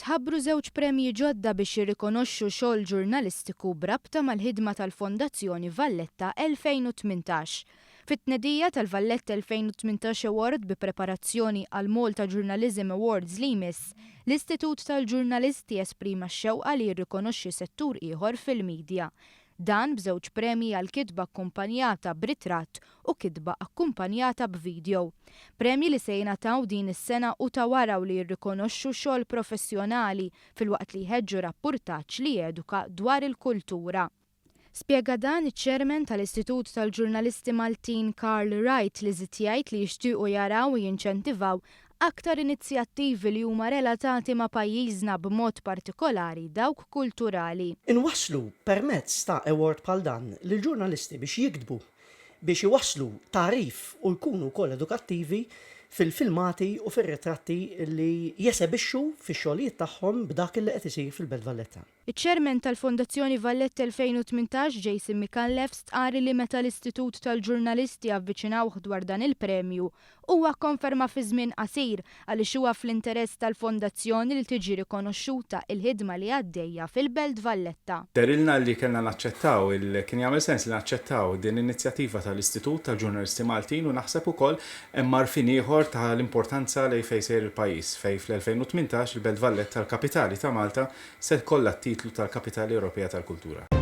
Tħabbru żewġ premji ġodda biex jirrikonoxxu xogħol ġurnalistiku b'rabta mal-ħidma tal-Fondazzjoni Valletta 2018. Fit-tnedija tal-Valletta 2018 Award bi preparazzjoni għall-Malta Journalism Awards li jmiss, l-Istitut tal-Ġurnalisti esprima x-xewqa li jirrikonoxxi settur ieħor fil-midja. Dan b'żewġ premji għal kitba akkumpanjata b'ritratt u kitba akkumpanjata b'vidjow. Premji li se jingħataw din is-sena u ta' wara u li jirrikonoxxu xogħol professjonali filwaqt li jħeġġu rappurtaġġ li jeduka dwar il-kultura. Spjega dan iċ-Chairman tal-Istitut tal-Ġurnalisti Maltin Karl Wright li żied jgħid li jixtiequ jaraw u jinċentivaw aktar inizjattivi li huma relatati ma' pajjiżna b'mod partikolari dawk kulturali. Inwasslu permezz ta' award bħal dan lill-ġurnalisti biex jiktbu, biex iwasslu tagħrif u jkunu wkoll edukattivi fil-filmati u fir-ritratti li jesebixxu fix-xogħlijiet tagħhom b'dak li qed isir fil-Belt Valletta. Iċ-Chairman tal-Fondazzjoni Valletta 2018, Jason Micallef, stqarr li meta l-Istitut tal-Ġurnalisti avviċinawh dwar dan il-premju, huwa kkonferma fi żmien qasir għaliex huwa fl-interess tal-Fondazzjoni li tiġi rikonoxxuta il-ħidma li għaddejja fil-Belt Valletta. Dehrilna li kellna naċċettaw il kien jagħmel sens li naċċettaw din l-inizjattiva tal-Istitut tal-Ġurnalisti Maltin u naħseb ukoll hemm għarfien ieħor ta' l-importanza lejn fejn sejjer il-pajjiż fejn fl-2018 il-Belt Valletta l-kapitali ta' Malta se jkollha t-titlu tal-Kapitali Ewropea tal-Kultura.